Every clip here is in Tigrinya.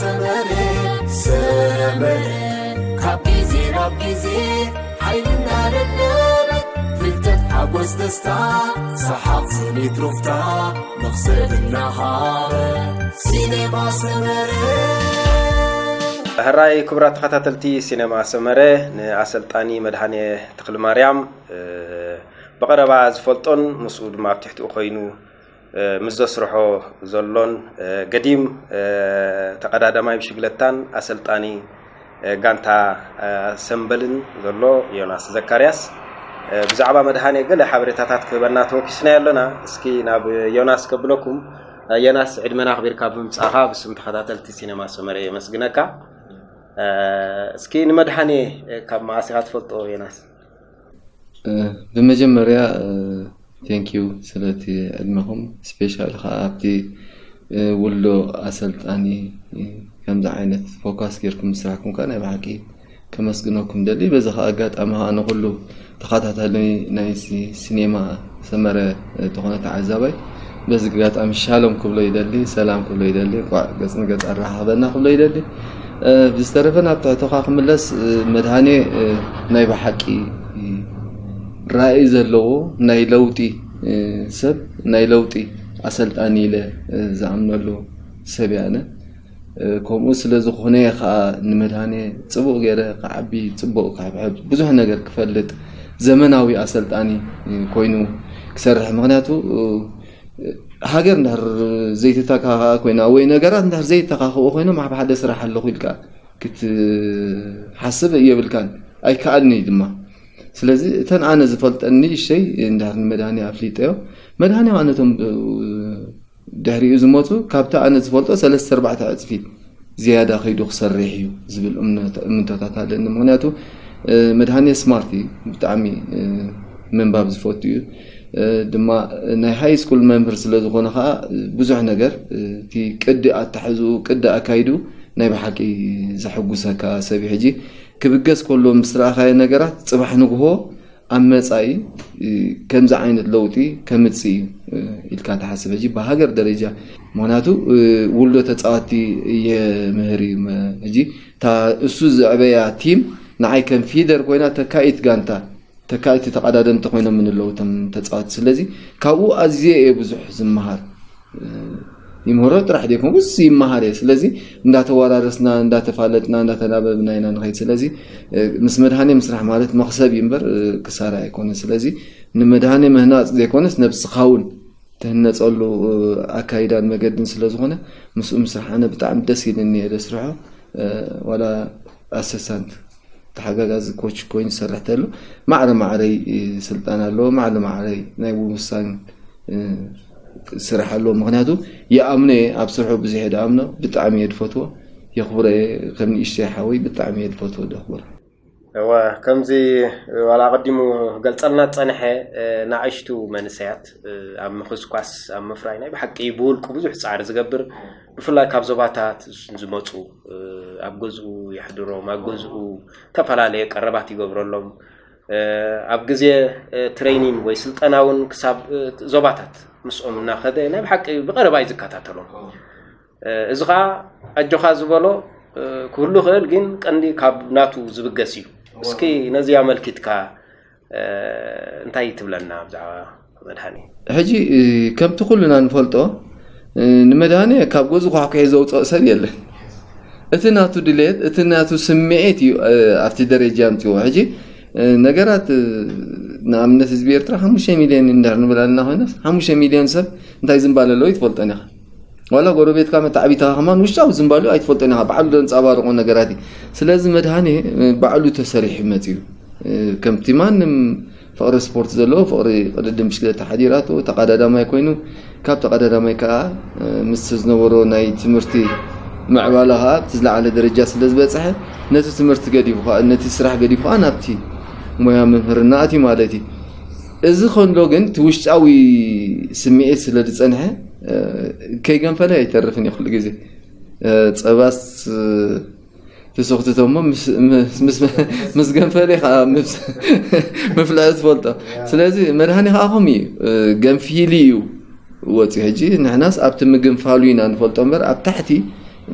ሰመረ ሰመረ ካብ ግዜ ናብ ግዜ ሓይልና ደደበ ፍልጠት ሓጎስ ደስታ ሰሓቕ ስኒት ሩፍታ መኽሰብ እናሃበ ሲኔማ ሰመረ። ሕራይ ክቡራት ተኸታተልቲ ሲኔማ ሰመረ፣ ንኣሰልጣኒ መድሃኔ ተኽልማርያም ብቐረባ ዝፈልጦን ምስኡ ድማ ኣብ ትሕቲኡ ኮይኑ ምስ ዘስርሖ ዘሎን ገዲም ተቐዳዳማይ ብሽግለታን ኣሰልጣኒ ጋንታ ሰምበልን ዘሎ ዮናስ ዘካርያስ ብዛዕባ መድሃኔ ገለ ሓበሬታታት ክህበና ተወኪስናዮ ኣለና። እስኪ ናብ ዮናስ ከብለኩም። ዮናስ፣ ዕድመና ኣኽቢርካ ብምምጻእኻ ብስም ተኸታተልቲ ሲነማ ሰመረ የመስግነካ። እስኪ ንመድሃኔ ካብ መዓስ ኢኻ ትፈልጦ ዮናስ? ብመጀመርያ thank you ስለቲ ዕድመኹም፣ ስፔሻሊ ከዓ ኣብቲ ውልዶ ኣሰልጣኒ ከምዚ ዓይነት ፎካስ ጌርኩም ምስራሕኩም ከዓ ናይ ብሓቂ ከመስግነኩም ደሊ። በዚ ከዓ ኣጋጣሚ ከዓ ንኩሉ ተኸታታሊ ናይ ሲኔማ ሰመረ ዝኾነ ተዓዛባይ በዚ ኣጋጣሚ ሻሎም ክብሎ ይደሊ፣ ሰላም ክብሎ ይደሊ፣ እንቋዕ ገፅ ንገፅ ኣረኻኸበና ክብሎ ይደሊ። ብዝተረፈ ናብ ትሕቶኻ ክምለስ፣ መድሃኔ ናይ ብሓቂ ራእይ ዘለዎ ናይ ለውጢ ሰብ፣ ናይ ለውጢ ኣሰልጣኒ ኢለ ዝኣምነሉ ሰብ እየ ኣነ። ከምኡ ስለ ዝኾነ እየ ከዓ ንመድሃኔ ፅቡቕ ገይረ ክዓቢ፣ ፅቡቕ ክሕብሕብ፣ ብዙሕ ነገር ክፈልጥ፣ ዘመናዊ ኣሰልጣኒ ኮይኑ ክሰርሕ። ምክንያቱ ሃገር እንድሕር ዘይተተካኸኣ ኮይና ወይ ነገራት እንድሕር ዘይተካኸኡ ኮይኖም ኣብ ሓደ ስራሕ ኣለኹ ኢልካ ክትሓስብ የብልካን፣ ኣይከኣልን እዩ ድማ። ስለዚ እተን ኣነ ዝፈልጠን ንእሽተይ እንድሕር ንመድሃኔ ኣፍሊጠዮ፣ መድሃኔ ከዓ ነቶም ድሕሪኡ ዝመፁ ካብቲ ኣነ ዝፈልጦ ሰለስተ ኣርባዕተ ዕፅፊ ዝያዳ ከይዱ ክሰርሕ እዩ ዝብል እምነቶታት ኣለኒ። ምክንያቱ መድሃኔ ስማርት እዩ፣ ብጣዕሚ ምንባብ ዝፈቱ እዩ። ድማ ናይ ሃይ ስኩል መምህር ስለ ዝኾነ ከዓ ብዙሕ ነገር እቲ ቅዲ ኣታሕዝኡ፣ ቅዲ ኣካይዱ ናይ ብሓቂ ዘሐጉሰካ ሰብ እዩ። ሕጂ ክብገስ ከሎ ምስ ረኣኻዮ ነገራት ፅባሕ ንግሆ ኣብ መፃኢ ከምዚ ዓይነት ለውጢ ከምፅእ እዩ ኢልካ ትሓስብ። ሕጂ ብሃገር ደረጃ ምክንያቱ ውልዶ ተፃወቲ የምህር እዩ። ሕጂ እሱ ዘዕበያ ቲም ንዓይ ከም ፊደር ኮይና ተካኢት ጋንታ ተካእቲ ተቐዳደምቲ ኮይኖም ምንለው እቶም ተፃወቲ። ስለዚ ካብኡ ኣዝየ እየ ብዙሕ ዝመሃር። ይምህሮ ጥራሕ ዘይኮንኩስ ይመሃር እየ። ስለዚ እንዳተወራረስና፣ እንዳተፋለጥና፣ እንዳተናበብና ኢና ንኸይድ። ስለዚ ምስ መድሃኔ ምስራሕ ማለት መኽሰብ እዩ እምበር ክሳራ ኣይኮነ። ስለዚ ንመድሃኔ ምህናፅ ዘይኮነስ ነብስኻ እውን ትህነፀሉ ኣካይዳን መገድን ስለ ዝኾነ ምስኡ ምስራሕ ኣነ ብጣዕሚ ደስ ኢልኒ እየ ደስርሖ። ዋላ ኣሰሳንት ተሓጋጋዚ ኮች ኮይኑ ዝሰርሕ ተሎ ማዕረ ማዕረይ ስልጣን ኣለዎ። ማዕረ ማዕረይ ናይ ውሳን ስራሕ ኣለዎ። ምክንያቱ ይኣምኖ እየ ኣብ ስርሑ ብዙሕ እየ ድኣምኖ። ብጣዕሚ እየ ድፈትዎ፣ የኽብሮ እየ። ከም ንእሽተይ ሓወይ ብጣዕሚ እየ ድፈትዎ፣ ደኽብሮ። እወ፣ ከምዚ ዋላ ኣቐዲሙ ገልጸልና ዝጸንሐ፣ ንኣሽቱ መንእሰያት ኣብ ምኽስኳስ ኣብ ምፍራይ ናይ ብሓቂ ብውልቁ ብዙሕ ጻዕሪ ዝገብር፣ ብፍላይ ካብ ዞባታት ዝመጹ ኣብ ገዝኡ የሕድሮም፣ ኣብ ገዝኡ ዝተፈላለየ ቀረባት ይገብረሎም። ኣብ ግዜ ትሬኒን ወይ ስልጠና እውን ክሳብ ዞባታት ምስኦም እናኸደ ናይ ብሓቂ ብቐረባ እዩ ዝከታተሎም። እዚ ከዓ ኣጆኻ ዝበሎ ክህሉ ይኽእል፣ ግን ቀንዲ ካብ ናቱ ዝብገስ እዩ። እስኪ ነዚ ኣመልኪትካ እንታይ ትብለና ብዛዕባ መድሃኔ? ሕጂ ከምቲ ኩልና ንፈልጦ ንመድሃኔ ካብ ገዙ ኳሕኩሒ ዘውፅኦ ሰብ የለን። እቲ ናቱ ድሌት፣ እቲ ናቱ ስምዒት እዩ ኣብቲ ደረጃ ኣምፅዎ። ሕጂ ነገራት ንኣብነት ህዝቢ ኤርትራ ሓሙሽተ ሚልዮን እንዳር ንብል ኣለና ኮይናስ ሓሙሽተ ሚልዮን ሰብ እንታይ ዝምባለ ኣለዎ ይትፈልጦን ኢኻ። ዋላ ጎረቤትካ መታዕቢትኻ ከማን ውሽጣዊ ዝምባሉ ኣይትፈልጦን ኢኻ። ባዕሉ ዘንጸባርቆ ነገራት እዩ። ስለዚ መድሃኔ ባዕሉ ተሰሪሑ መፅዩ ከምቲ ማንም ፍቕሪ ስፖርት ዘለዎ ፍቕሪ ቅድድም ብሽክለታ ሓዲራቶ ተቐዳዳማይ ኮይኑ ካብ ተቐዳዳማይ ከዓ ምስ ዝነበሮ ናይ ትምህርቲ ምዕባለ ከዓ ኣብቲ ዝለዓለ ደረጃ ስለ ዝበፅሐ ነቲ ትምህርቲ ገዲፉ ከዓ ነቲ ስራሕ ገዲፉ ከዓ ናብቲ ሞያ መምህርና ኣትዩ ማለት እዩ። እዚ ከሎ ግን እቲ ውሽጣዊ ስምዒት ስለ ዝፀንሐ ከይገንፈለ ኣይተርፍን እዩ። ኩሉ ግዜ ፀባስ ትስኽትቶ እሞ ምስ ገንፈለ ከዓ ምፍልሒ ትፈልጦ። ስለዚ መድሃኒ ከዓ ከምኡ እዩ፣ ገንፊሉ እዩ ወፂኡ። ሕጂ ንሕናስ ኣብቲ ምግንፋሉ ኢና ንፈልጦ እምበር ኣብ ታሕቲ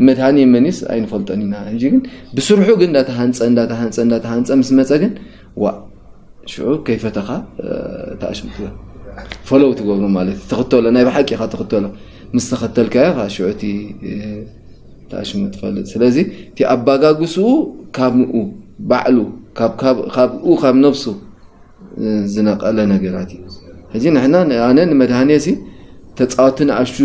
መድሃኔ መኒስ ኣይንፈልጦን ኢና። ሕጂ ግን ብስርሑ ግን እንዳተሃንፀ እንዳተሃንፀ እንዳተሃንፀ ምስ መፀ ግን ዋ ሽዑ ከይፈተኻ ተኣሽምትዮ ፈለው ትገብሮ ማለት እዩ። ተኽተሎ ናይ ብሓቂ ኢኻ ተኽተሎ ምስ ተኸተልካዮ ኻ ሽዑ እቲ ተኣሽሙ ትፈልጥ። ስለዚ እቲ ኣባጋግስኡ ካብ ንኡ ባዕሉ ካብኡ ካብ ነብሱ ዝነቐለ ነገራት እዩ። ሕጂ ንሕና ኣነ ንመድሃኔ ሲ ተፃወቲ ንኣሹ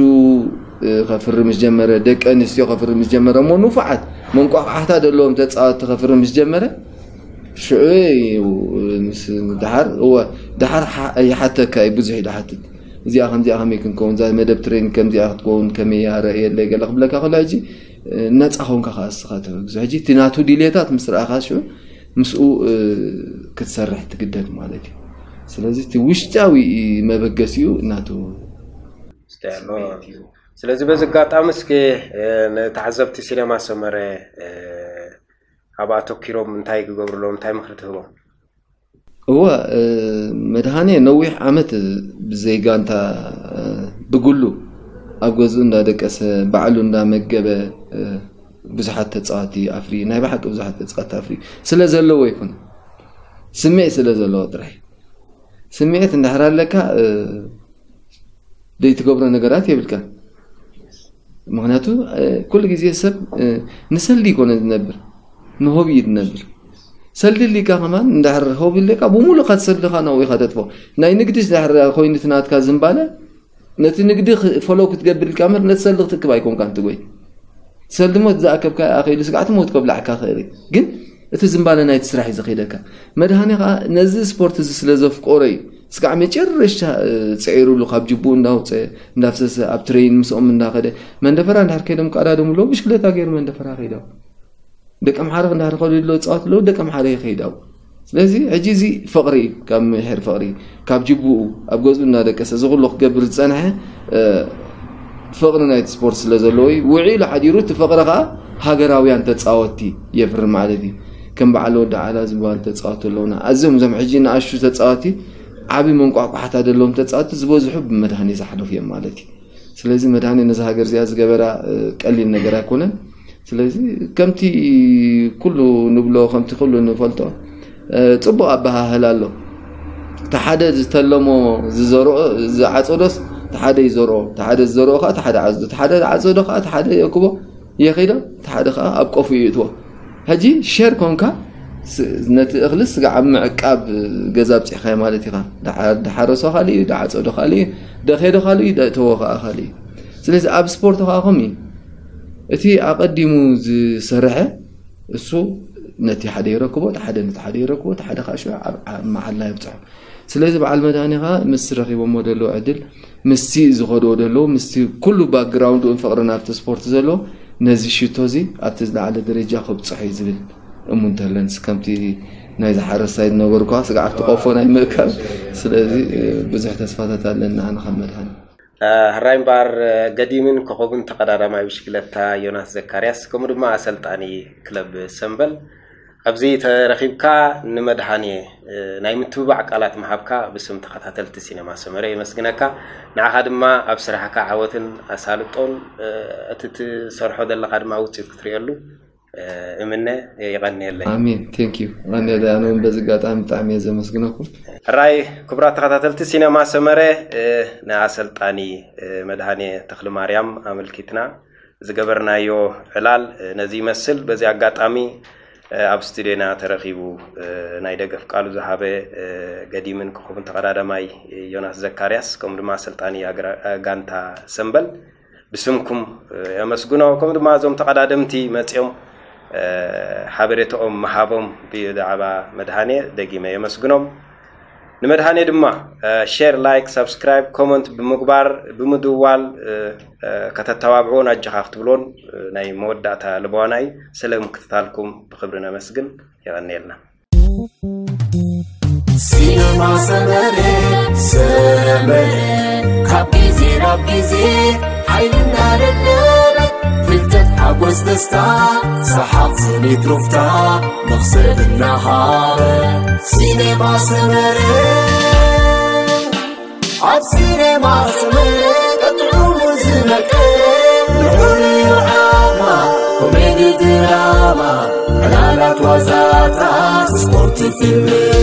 ከፍሪ ምስ ጀመረ ደቂ ኣንስትዮ ከፍሪ ምስ ጀመረ እሞ ንፉዓት መንቋቋሕታ ዘለዎም ተፃወቲ ከፍሪ ምስ ጀመረ ሽዑ ደሓር እወ ደሓር ይሓተካ እዩ ብዙሕ ይሓትት እዚኣ ከምዚኣ ከመይ ክንከውን እዛ መደብ ትሬኒንግ ከምዚኣ ክትከውን ከመይ ኣረእየለይ ገለ ክብለካ ከሎ ሕጂ ነፃ ኮንካ ከዓ እስኻ ተበግዞ ሕጂ እቲ ናቱ ድሌታት ምስ ረኣኻ ሽዑ ምስኡ ክትሰርሕ ትግደድ ማለት እዩ። ስለዚ እቲ ውሽጣዊ መበገሲኡ እናቱ ስለዚ በዚ ኣጋጣሚ እስኪ ንተዓዘብቲ ሲነማ ሰመረ ኣብ ኣተኪሮም እንታይ ክገብሩ ኣለዎም እንታይ ምክሪ ትህቦም? እወ መድሃኔ ነዊሕ ዓመት ብዘይ ጋንታ ብግሉ ኣብ ገዝኡ እንዳደቀሰ ባዕሉ እንዳመገበ ብዙሓት ተፃዋቲ ኣፍሪ ናይ ብሓቂ ብዙሓት ተፃዋቲ ኣፍሪ ስለ ዘለዎ ይኹን ስምዒት ስለ ዘለዎ ጥራሕ ስምዒት እንድሕር ኣለካ ዘይትገብሮ ነገራት የብልካ ምክንያቱ ኩሉ ግዜ ሰብ ንሰልዲ ይኮነ ዝነብር ንሆቢ እዩ ዝነብር ሰልዲ ሊካ ከማን እንድሕር ሆቢ ሊካ ብሙሉእ ካትሰልድኻ ናብኡ ኢኻ ተጥፎ ናይ ንግዲ ድሕር ኮይኑ ትናትካ ዝንባለ ነቲ ንግዲ ፈለው ክትገብር ኢልካ ምር ነቲ ሰልዲ ክትእክብ ኣይኮንካ እንትጎይ ሰልዲ ሞት ዝኣከብካ ኣኸኢሉ ስጋዕቲ ሞት ከብላዕካ ክእል ግን እቲ ዝንባለ ናይቲ ስራሕ እዩ ዝኸደካ መድሃኒ ከዓ ነዚ ስፖርት እዚ ስለ ዘፍቆረ እዩ ስጋዕ መጨረሻ ፅዒሩሉ ካብ ጅቡኡ እንዳውፀ እንዳፍሰሰ ኣብ ትሬን ምስኦም እንዳኸደ መንደፈራ እንድሕር ከይዶም ቀዳደም ኣለዉ ብሽክለታ ገይሩ መንደፈራ ከይዶም ደቂ ኣምሓረ እንዳሕር ከዱ ኣለዉ ፀዋት ኣለዉ ደቂ ኣምሓረ ይኸይድ ኣብኡ ስለዚ ሕጂ እዚ ፍቕሪ እዩ ካብ ምሕር ፍቕሪ ካብ ጅቡኡ ኣብ ገዝኡ እናደቀሰ እዚ ኩሉ ክገብር ዝፀንሐ ፍቕሪ ናይቲ ስፖርት ስለ ዘለዎ እዩ ውዒሉ ሓዲሩ እቲ ፍቕሪ ከዓ ሃገራውያን ተፃወትቲ የፍሪ ማለት እዩ ከም በዓል ወዲ ዓላ ዝበሃሉ ተፃወትቲ ኣለውና ኣዝዮም እዞም ሕጂ ንኣሹ ተፃወትቲ ዓብዪ መንቋቋሕታ ዘለዎም ተፃወትቲ ዝበዝሑ ብመድሃኒ ዝሓለፉ እዮም ማለት እዩ ስለዚ መድሃኒ ነዚ ሃገር እዚኣ ዝገበራ ቀሊል ነገር ኣይኮነን ስለዚ ከምቲ ኩሉ ንብሎ ከምቲ ኩሉ ንፈልጦ ፅቡቅ ኣበሃህላ ኣሎ እቲ ሓደ ዝተለሞ ዝዘርኦ ዝዓፀዶስ እቲ ሓደ ይዘርኦ እቲ ሓደ ዝዘርኦ ከዓ እቲ ሓደ ዓፅዶ እቲ ሓደ ዝዓፀዶ ከዓ እቲ ሓደ የእክቦ የኺዶ እቲ ሓደ ከዓ ኣብ ቆፉ ይእትዎ ሕጂ ሸር ኮንካ ነቲ እኽሊ ስጋዕ ኣብ ምዕቃብ ገዛ ኣብፂሕካዮ ማለት ኢኻ ድሓረሶ ካልእ እዩ ድዓፀዶ ካልእ እዩ ደኼዶ ካልእ እዩ ደእተዎ ከዓ ካልእ እዩ ስለዚ ኣብ ስፖርት ከዓ ከምኡ እዩ እቲ ኣቐዲሙ ዝሰርሐ እሱ ነቲ ሓደ ይረክቦ እቲ ሓደ ነቲ ሓደ ይረክቦ እቲ ሓደ ከዓ ሽዑ ኣብ መዓላ ይብፅሖ ስለዚ በዓል መድሃኒ ከዓ ምስ ረኪቦሞ ዘለዉ ዕድል ምስቲ ዝኸድዎ ዘለዉ ምስቲ ኩሉ ባክግራውንድኡን ፍቅርን ኣብቲ ስፖርት ዘለዎ ነዚ ሽቶ እዚ ኣብቲ ዝለዓለ ደረጃ ከብፅሖ እዩ ዝብል እሙ እንተለንስ ከምቲ ናይ ዝሓረስታይ ዝነበርኳ ስጋዕ ኣብቲ ቆፎ ናይ ምእካብ ስለዚ ብዙሕ ተስፋታት ኣለና ንኻብ መድሃኒ ሕራይ እምበኣር ገዲምን ኮኸብን ተቐዳዳማይ ብሽክለታ ዮናስ ዘካርያስ ከምኡ ድማ ኣሰልጣኒ ክለብ ሰምበል ኣብዚ ተረኺብካ ንመድሃኔ ናይ ምትብባዕ ቃላት ምሃብካ ብስም ተኸታተልቲ ሲነማ ሰመረ የመስግነካ። ንዓኻ ድማ ኣብ ስራሕካ ዓወትን ኣሳልጦን እቲ ትሰርሖ ዘለኻ ድማ ውፅኢት ክትርእየሉ እምነ። የቐንየለይ። ኣሜን። Thank you። የቐንየለይ። ኣነ እውን በዚ ኣጋጣሚ ብጣዕሚ እየ ዘመስግነኩም። ሕራይ ክቡራት ተኸታተልቲ ሲነማ ሰመረ ንኣሰልጣኒ መድሃኔ ተኽለማርያም ኣመልኪትና ዝገበርናዮ ዕላል ነዚ ይመስል። በዚ ኣጋጣሚ ኣብ ስቱድዮና ተረኺቡ ናይ ደገፍ ቃሉ ዝሃበ ገዲምን ኮኸብን ተቐዳዳማይ ዮናስ ዘካርያስ ከምኡ ድማ ኣሰልጣኒ ጋንታ ሰምበል ብስምኩም የመስግኖ። ከምኡ ድማ እዞም ተቐዳደምቲ መፅኦም ሓበሬታኦም ምሃቦም ብዛዕባ መድሃኔ ደጊመ የመስግኖም። ንመድሃኔ ድማ share like subscribe comment ብምግባር ብምድዋል ከተተባብዕዎን ኣጀኻ ክትብልዎን ናይ መወዳእታ ልበዋና እዩ። ስለ ምክትታልኩም ብክብሪ ነመስግን። የቐንየልና። ሲነማ ሰመረ ሰመረ ካብ ግዜ ናብ ግዜ ሓይልና ደደበ ፍልጠት ሓጎስ ደስታ ሰሓቕ ስኒት ሩፍታ መኽሰብ እናሃበ ሲኔማ ሰመረ ኣብ ሲኔማ ሰመረ ጥዑሙ ዝመቀ ልዑል እዩ ዓማ Ti filme